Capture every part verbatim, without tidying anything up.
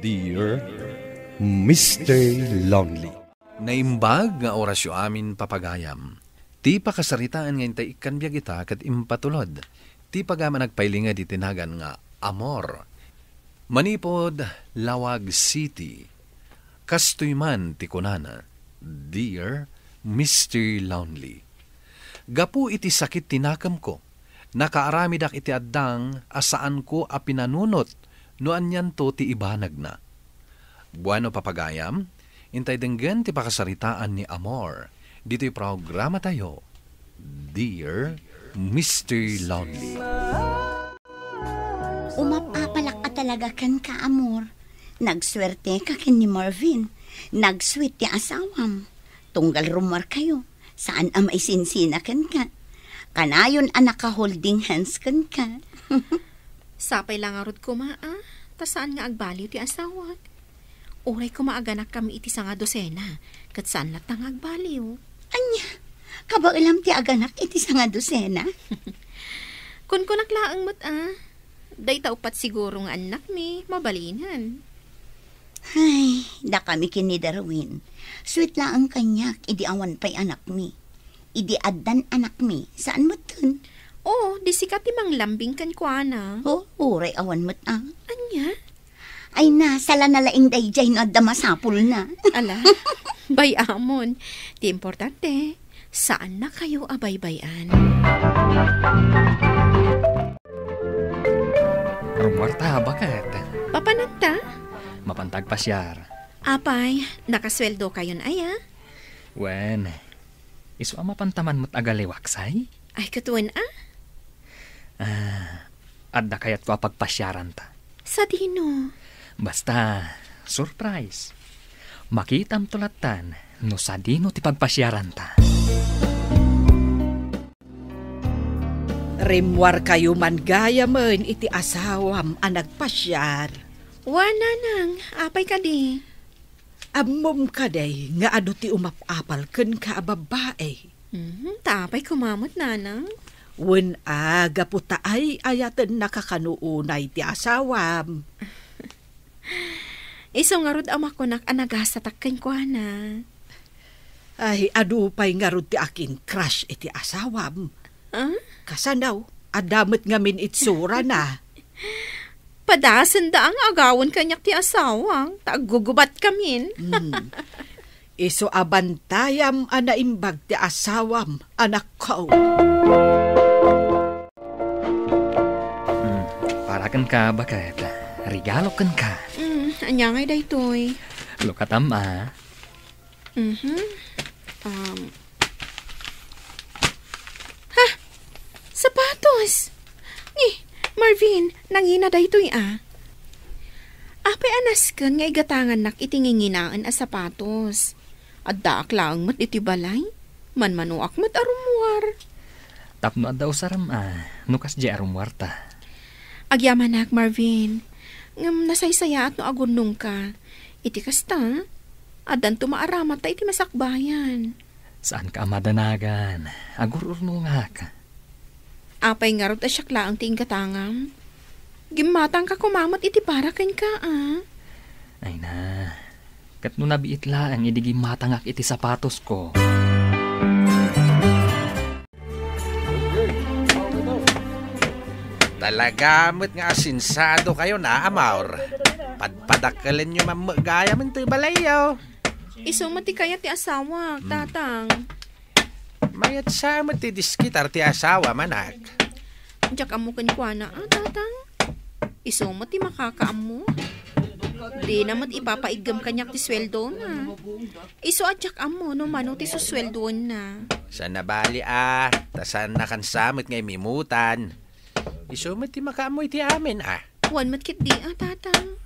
Dear Mister Lonely. Naimbag nga orasyo amin, papagayam. Ti pakasaritaan nga intay ikkan biag ita ket impatulod ti pagayam a nagpailinged iti nagan nga Amor. Manipud Laoag City, kastoy man ti kunana, "Dear Mister Lonely, gapu iti sakit ti nakemko, nakaaramidak iti addang a saanko a pinanunot no anianto ti ibanagna." Bueno, papagayam, intay denggen ti pakasaritaan ni Amor ditoy programatayo, Dear Mister Lonely. Umap-apalak a talaga kenka, Amor. Nagsuerte ka ken ni Marvin. Nag-sweet ti asawam. Tunggal rummuar kayo, saan a maisinsina kenka. Kanayon a naka-holding hands kenka. Sapay la ngarud koma, a, ta saan nga agbaliw ti asawak. Uray koma aganak kami iti sanga dosena, ket saan latta nga agbaliw. Ania, kabaelam ti aganak iti sanga dosena? Kunkunak laeng met, a. Dayta uppat siguro nga annakmi, mabalinen. Ay, dakami ken ni Darwin. Sweet laeng kaniak idi awan pay anakmi. Idi addan anakmi, saan metten? Oo, di sika ti manglambing kenkuana. O, uray awan met, a. Ania? Ay na, sala na laeng daydiay no adda masapulna. Ala, bay-amon. Ti importante, saannakayo a baybay-an. Rummuarta, baket. Papananta? Mapanta agpasiar. Apay, nakasueldokayon aya? Wen, isu a mapanta man met agaliwaksay? Ay, ket wen a? Ah, adda kayatko a pagpasiaranta. Sadino? Basta, surprise. Makitamto lattan no sadino ti pagpasiaranta. Rimmuarkayo man gayamen iti asawam a nagpasiar. Wen, nanang, apay kadi? Ammom kadi nga adu ti umap-apal kenka a babbai? Mhm, ta apay koma met, nanang? Wen a, gapu ta ay-ayatennaka kano unay ti asawam. Isu ngarud a makunak a nagasatak kenkuana. Ay, adu pay ngarud ti akin-crush iti asawam. Ah? Kasano, adda met ngamin itsurana. Padasenda nga agawen kaniak ti asawam, ta aggugubatkamin. Hmm. Isu a bantayam a naimbag ti asawam, anakko. Hmm, para kenka, baket. Regalo kenka. Hmm, ania ngay daytoy? Look at am, a. Mhm. Um. Ha! Sapatos! Ni, Marvin, nangina daytoy, a. Apay a nasken nga igatangannak iti nginginaen a sapatos? Addaak laeng met iti balay. Manmanoak met a rummuar. Tapno adda usarem, a, no kasdiay a rummuarta. Agyamanak, Marvin. Ngem nasaysayaat no agurnongka. Iti kasta, addanto maaramatta iti masakbayan. Saanka a madanagan. Agur-urnongak. Apay ngarud a siak laeng ti inggatangam? Gimmatangka koma met iti para kenka, a. Ay na. Ket no nabiit laeng idi gimmatangak iti sapatosko. Talaga met nga asensadokayon, a, Amor. Padpadakkelenyo man met gayamen toy balayyo. Isu met ti kayat ti asawak, Hmm. Tatang. Mayat sa met ti diskitar ti asawam, anak. Diak ammo kenkuana, a, Tatang. Isu met ti makakaammo. Dina met ipapaiggem kaniak ti sueldona. Isu a diak ammo no mano ti susueldoenna. Saan a bali, a, ta saannakan sa met nga imimutan. Isu met ti makaammo iti amin, a. Wen met ketdi, a, Tatang.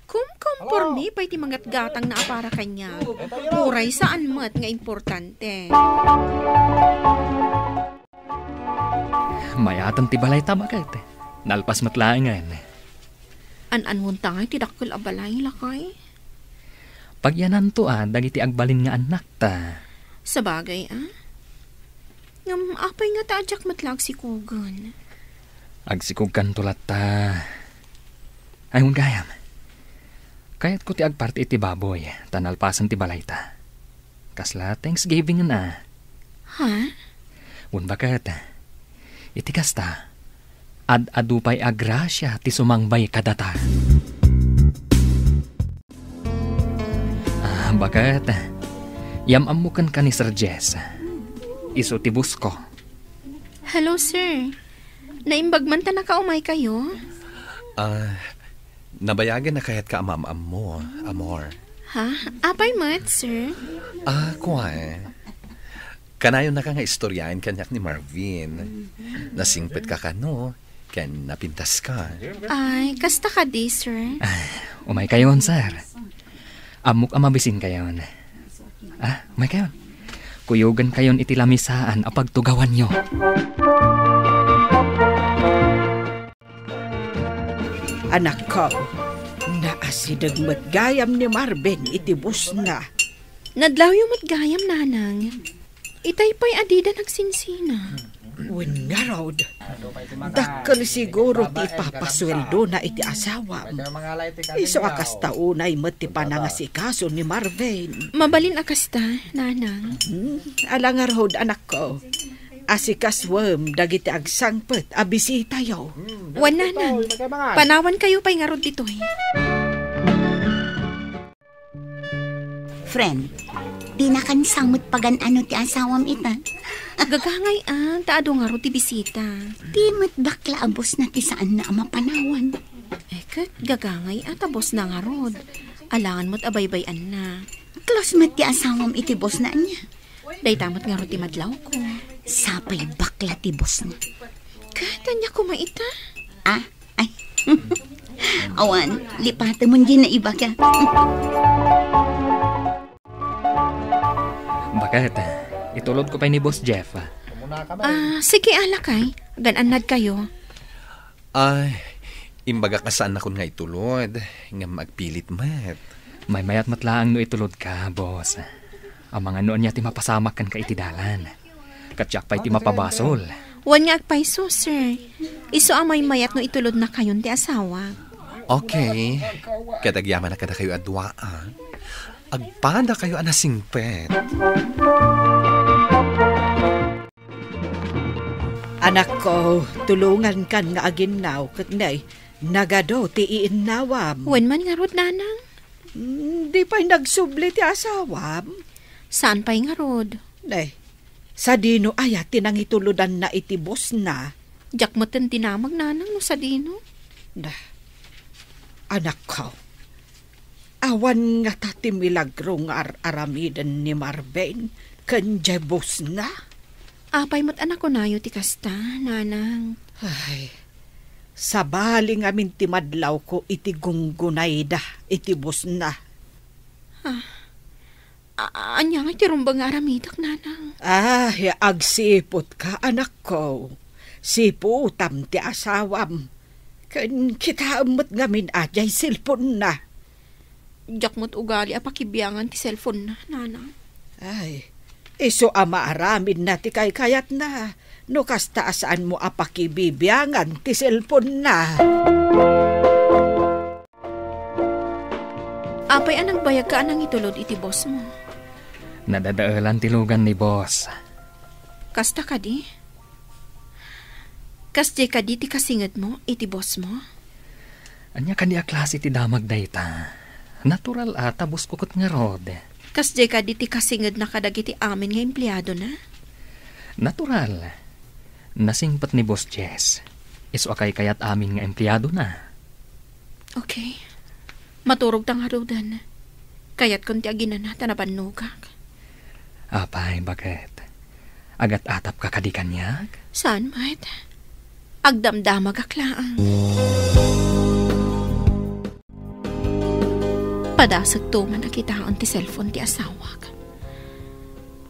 Kumkompormi pay ti mangatgatangna a para kaniak. Uray saan met nga importante. Mayaten ti balayta, baket. Nalpas met laengen. An-anonta ngay ti dakkel a balay, lakay? Pagyananto a dagiti agbalin nga annakta. Sabagay, a? Ngem apay ngata a diak met la agsikogen? Agsikogkanto latta. Ay, wen gayam. Kayatko ti agparti iti baboy, ta nalpasen ti balayta. Kasla Thanksgiving-na. Ha? Wen baket, iti kasta, ad-adu pay a grasia ti sumangbay kadata. Ah, baket, yam-ammo kenka ni Sir Jess. Isu ti boss-ko. Hello, sir. Naimbag man ta nakaumaykayo? Ah, nabayagen a kayatka a maam-ammo, amor. Ha? Apay met, sir? Ah, kuan. Kanayonnaka nga istoryaen kaniak ni Marvin. Nasingpetka kano, ken napintaska. Ay, kasta kadi, sir? Ah, umaykayon, sir. Ammok a mabisinkayon. Ah, umaykayon. Kuyogenkayon iti lamisaan a pagtugawanyo. Anakko, naasideg met gayam ni Marvin iti boss-na. Nadlawyo met gayam, nanang. Itay pay a dida nagsinsina. Wen ngarud, dakkel siguro ti ipapasueldona iti asawam. Isu a kasta unay met ti panangasikaso ni Marvin. Mabalin a kasta, nanang. Hmm, ala ngarud, anakko. Asikasuem dagiti agsangpet a bisitayo. Wen, nanang. Panawankayo pay ngarud ditoy. Friend, dinakan sa met pagan-ano ti asawam ita? Gagangay a, ta adu ngarud ti bisita. Di met bakla a boss-na ti saanna a mapanawan. Eh, ket gagangay a, ta boss-na ngarud. Alangan met a baybay-anna. Close met ti asawam iti boss-na ania? Dayta met ngarud ti madlawko. Sapay bakla ti boss-na. Ket ania koma ita? Ah, ay. Awan, lipatem diay naibaga. Baket, itulodko pay ni Boss Jeff. Ah, sige, lakay. Agan-annadkayo. Ay, imbagak a saannakon nga itulod, ngem agpilit met. Maymayat met laeng no itulodka, boss. Amangan no ania ti mapasamak kenka iti dalan. Ket siak pay ti mapabasol. Wen nga agpayso, sir. Isu a maymayat no itulodnakayon ti asawak. Okay. Ket agyamanak kadakayo a dua, a. Agpadakayo a nasingpet. Anakko, tulongankan nga aginnaw ket ne, nagadu ti iinnawam. Wen man ngarud, nanang? Mm, di pay nagsubli ti asawam? Saan pay ngarud? Ne, sadino aya ti nangitulodanna iti bossna? Diak met dinamag, nanang, no sadino. Da, anakko, awan ngata ti milagro nga ar-aramiden ni Marvin ken diay bossna? Apay met a nakunayo ti kasta, nanang? Ay, sabali ngamin ti madlawko iti gunggunayda iti bossna. Ah, a-, ania ngay ti rumbeng nga aramidek, nanang? Ah, ya agsiputka, anakko. Siputam ti asawam. Ken kitaem met ngamin a diay cellphone-na. Diak met ugali a pakibiangan ti cellphone-na, nanang. Ay, isu a maaramidna ti kaykayatna, no kasta a saanmo a pakibibiangan ti cellphone-na. Apay a nagbayagka a nangitulod iti bossmo? Nadadaelan ti lugan ni boss. Kasta kadi? Kasdiay kadi ti kasingedmo iti bossmo? Ania kadi a klase ti damag dayta? Natural a ta bossko ket ngarud. Kasdiay kadi ti kasingedna kadagiti amin nga empleadona? Natural. Nasingpet ni Boss Jess. Isu a kaykayat amin nga empleadona. Okay. Maturogta ngaruden. Kayatkon ti aginana ta nabannogak. Apay, baket? Agat-atapka kadi kaniak? Saan met. Agdamdamagak laeng. Padasek to man a kitaen ti cellphone ti asawak.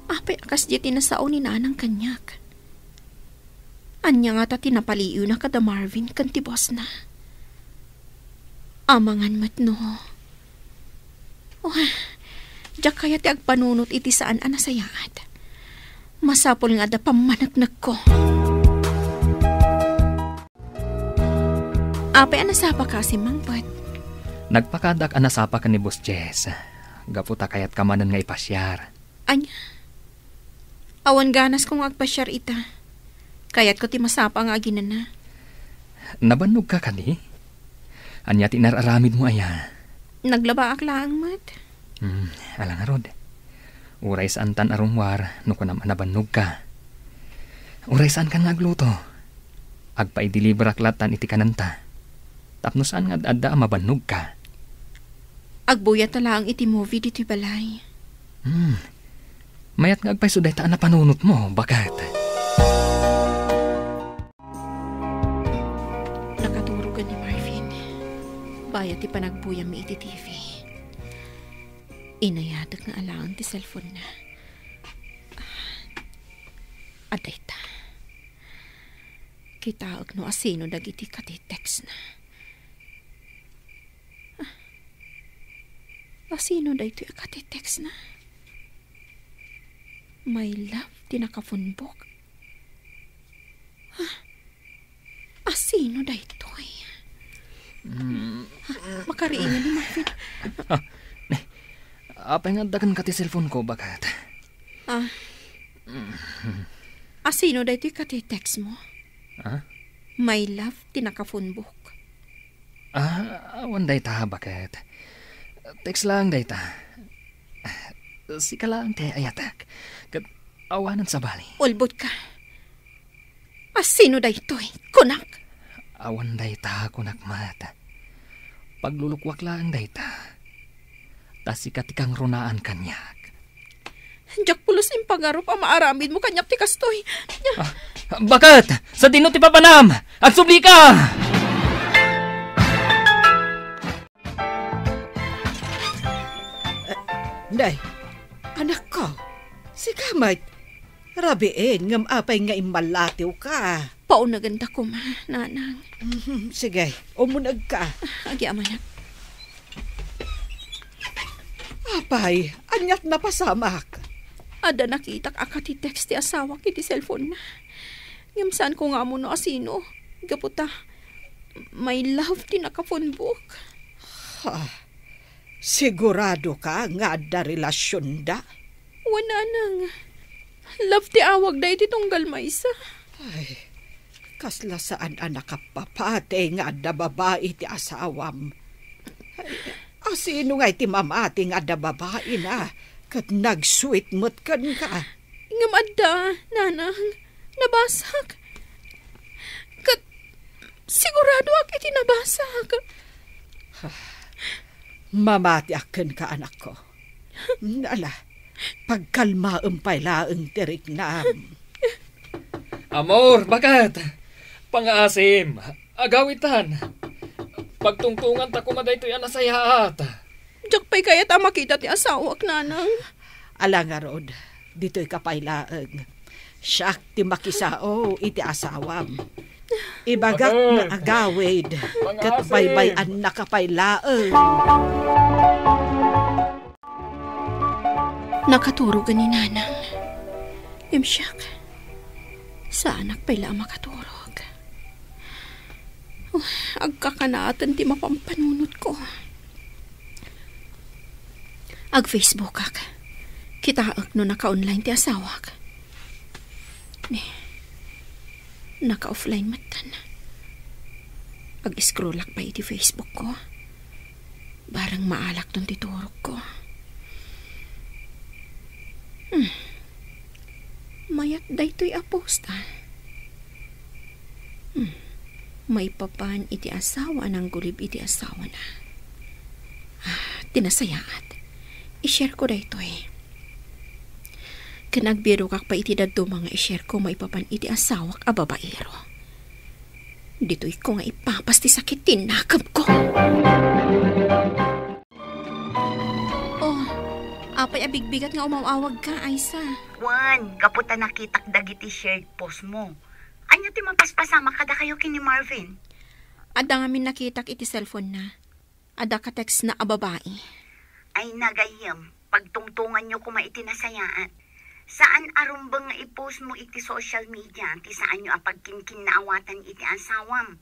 Apay a kasdiay ti nasao ni nanang kaniak? Ania ngata ti napaliiwna kada Marvin ken ti bossna? Amangan met no. Oh, diak kayat ti agpanunot iti saan a nasayaat. Masapul nga adda pammaneknekko. Apay a nasapaka a simmangpet? Nagpakadak a nasapa ken ni Boss Jess. Gapu ta kayatka manen nga ipasiar. Ania? Awan ganasko nga agpasiar ita. Kayatko ti masapa nga aginana. Nabannogka kadi? Ania ti inar-aramidmo aya? Naglabaak laeng met. Hmm, ala ngarud. Uray saantan a rummuar no kunam a nabannogka. Uray saankan nga agluto. Agpaideliverak lattan iti kanenta. Tapno saan nga ad-adda a mabannogka. Agbuyat ta laeng iti movie ditoy balay. Hmm. Mayat nga agpayso dayta a napanunotmo, baket. Nakaturogen ni Marvin. Bayat ti panagbuyammi iti T V. Inayatek nga alaen ti cellphone-na. Ah, adda ita. Kitaek no asino dagiti katitextna. Ah, asino daytoy a katitextna? My love, ti nakapunbok. Ah, asino daytoy? Mm. Ah, makariingan ni Marvin. Ah, ne. Apay nga adda kenka ti cellphone-ko, baket? Ah. Asino daytoy katitext-mo? Ah? My love, ti nakapunbok. Ah, awan dayta, baket? Text laeng dayta. Sika laeng ti ayatek. Ket awanen sabali. Ulbotka. Asino daytoy? Kunak. Awan dayta, kunak met. Paglulukoak laeng dayta. Ta sika ti kangrunaan kaniak. Diak pulos impagarup a maaramidmo kaniak ti kastoy. Ah, baket! Sadino ti papanam? Agsublika! Nay, anakko, sika met. Rabiin, ngem apay nga immallatiwka? Paunegenta koma, nanang. Mhm, sige, umunegka. Agi, amanak. Apay, aniat napasamak? Adda nakitak a katitext ti asawak iti cellphone-na. Ngem saanko nga ammo no asino. Gapu ta, my love ti nakapunbok. Ha? Siguradoka nga adda relasionda? Wen, nanang. Love ti awagda iti tunggal maysa. Ay, kasla saan a nakapapati nga adda babai ti asawam. Ay, asino nga iti mamati nga adda babaina ket nagsuit met kenka? Ngem adda, nanang. Nabasak. Ket siguradoak iti nabasak. Mamatiak kenka, anakko. Ala, pagkalmaem pay laeng ti riknam. Amor, baket? Pangaasim, agawitan. Pagtungtonganta koma daytoy a nasayaat. Diak pay kayat a makita ti asawak, nanang. Ala ngarud, ditoyka pay laeng. Siak ti makisao iti asawam. Ibagak nga agawid, ket baybay-annaka pay laeng. Nakaturogen ni nanang. Ngem siak, saanak pay la a makaturog. Oh, agkakanaaten ti mapampanunotko. Ag-Facebookak. Kitaek no naka-online ti asawak. Ni, naka-offline metten. Ag-scrollak pay iti Facebookko. Bareng maalakton ti turogko. Hmm. Mayat daytoy a post, ah. Hmm. Maipapan iti asawa a nanggulib iti asawana. Ah, ti nasayaat. I-share ko daytoy. Ken agbirokak pay iti dadduma nga i-share ko maipapan iti asawak a babaero. Ditoyko nga ipapas ti sakit ti nakemko. Oh, apay a bigbigat nga umaw-awagka, Aisa? Wen, gapu ta nakitak dagiti shared post mo. Ania ti mapaspasamak kadakayo ken ni Marvin? Adda ngamin nakitak iti cellphone-na. Adda ka-text-na a babai. Ay, nagayyem, pagtungtonganyo koma iti nasayaat. Saan a rumbeng nga i-post mo iti social media ti saanyo a pagkinkinnaawatan iti asawam.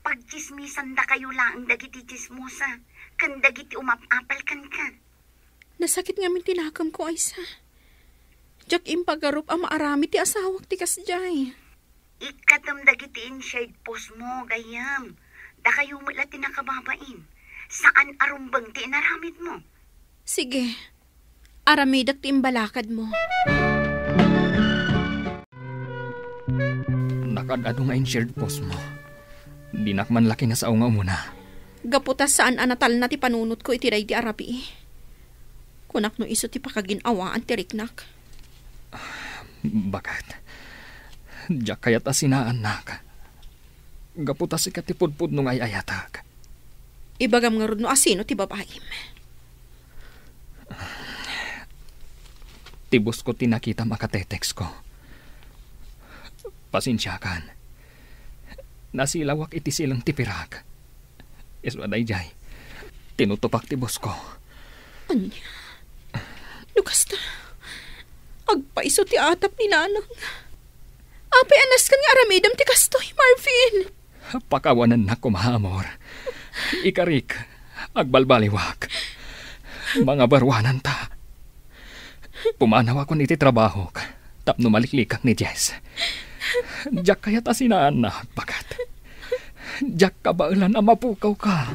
Pagtsismisandakayo laeng dagiti tsismosa. ken dagiti umap-apal kenka. Nasakit ngamin ti nakemko, Aiza. Diak impagarup a maaramid ti asawak ti kasdiay. Ikkatem dagiti insured post mo, gayyem. Dakayo met la ti nakababain. Saan a rumbeng ti inaramidmo. Sige. Aramidek ti imbalakadmo. Nakaad-adu nga insured post mo. Dinak man la kinasao nga umuna. Gapu ta saan a natalna ti panunotko iti daydi a rabii. Kunak no isu ti pakagin-awaan ti riknak. Baket. Diak kayat a sinaannak. Gapu ta sika ti pudpudno nga ay-ayatek. Ibagam ngarud no asino ti babaim. Ti boss ko ti nakitam a katetext ko. Pasensiakan. Nasilawak iti sileng ti pirak. Isu a daydiay, tinutupak ti boss ko. Ania? No kasta, agpayso ti atap ni Nanang. Apay a nasken nga aramidem ti kastoy, Marvin? Pakawanennak koma, amor. Ikarik, agbalbaliwak. Mangabaruananta. Pumanawakon iti trabahok tapno maliklikak ni Jess. Diak kayat a sinaannak, baket. Diak kabaelan a mapukawka.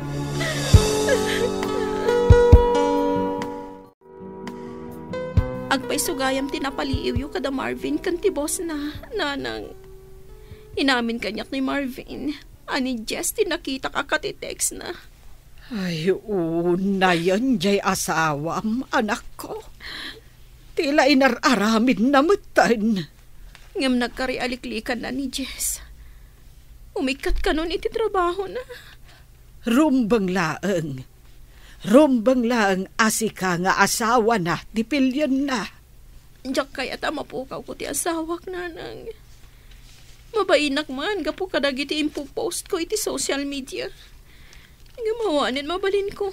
Agpayso gayam ti napaliiwyo kada Marvin ken ti boss na, Nanang. Inamin kaniak ni Marvin a ni Jess ti nakitak a katitext na. Ay, unayen jay asawam, anakko. Ti la inar-aramidna metten. Ngem nagkarialiklikanna ni Jess. Umikkat kanon iti trabahona. Rumbeng laeng. Rumbeng laeng a sika nga asawana ti pilienna. Diak kayat a mapukawko ti asawak, Nanang. Mabainak man gapu kadagiti impopost ko iti social media. Ngem awanen mabalinko.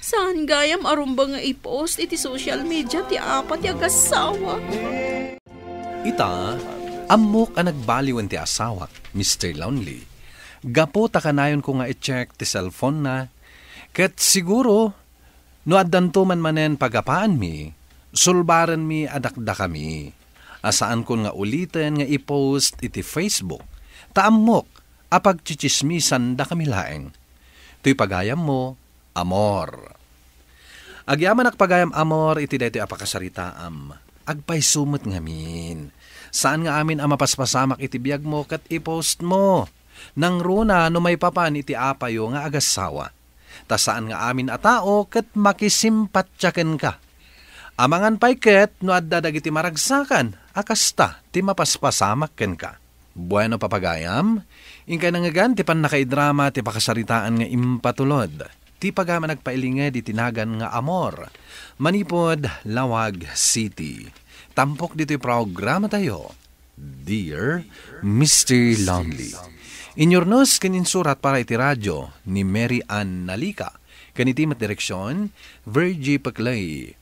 Saan gayam a rumbeng nga i-post iti social media ti apa ti agassawa. Ita, ammok a nagbaliwen ti asawak, Mister Lonely. Gapu ta kanayonko nga i-check ti cellphone-na, ket siguro, no addanto man manen pagapaanmi, sulbarenmi a dakdakami, a saankon nga uliten nga i-post iti Facebook, ta ammok a pagtsitsismisandakami laeng. Toy pagayammo, Amor. Agyamanak pagayam Amor iti daytoy a pakasaritaam. Agpayso met ngamin. Saan nga amin a mapaspasamak iti biagmo ket i-post mo. Nangruna no maipapan iti apayo nga agassawa. Ta saan nga amin a tao ket makisimpatia kenka. Amangan pay ket no adda dagiti maragsakan a kasta ti mapaspasamak kenka. Bueno, papagayam, inkay nangngegan ti pannakaidrama ti pakasaritaan nga impatulod ti pagayam a nagpailinged iti nagan nga Amor, manipud Laoag City. Tampok ditoy programatayo, Dear Mister Lonely. Inyurnos ken insurat para iti radio ni Mary Ann Nalica, ken iti met direksion, Virgie Peclay.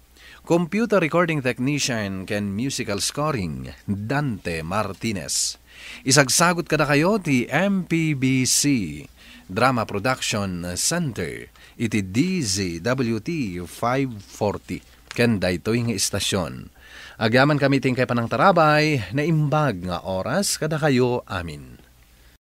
Computer recording technician ken musical scoring, Dante Martinez. Isagsagut kadakayo ti M P B C Drama Production Center iti D Z W T five forty ken daytoy nga istasyon. Agyamankami ti inkay panangtarabay, naimbag nga oras kadakayo amin.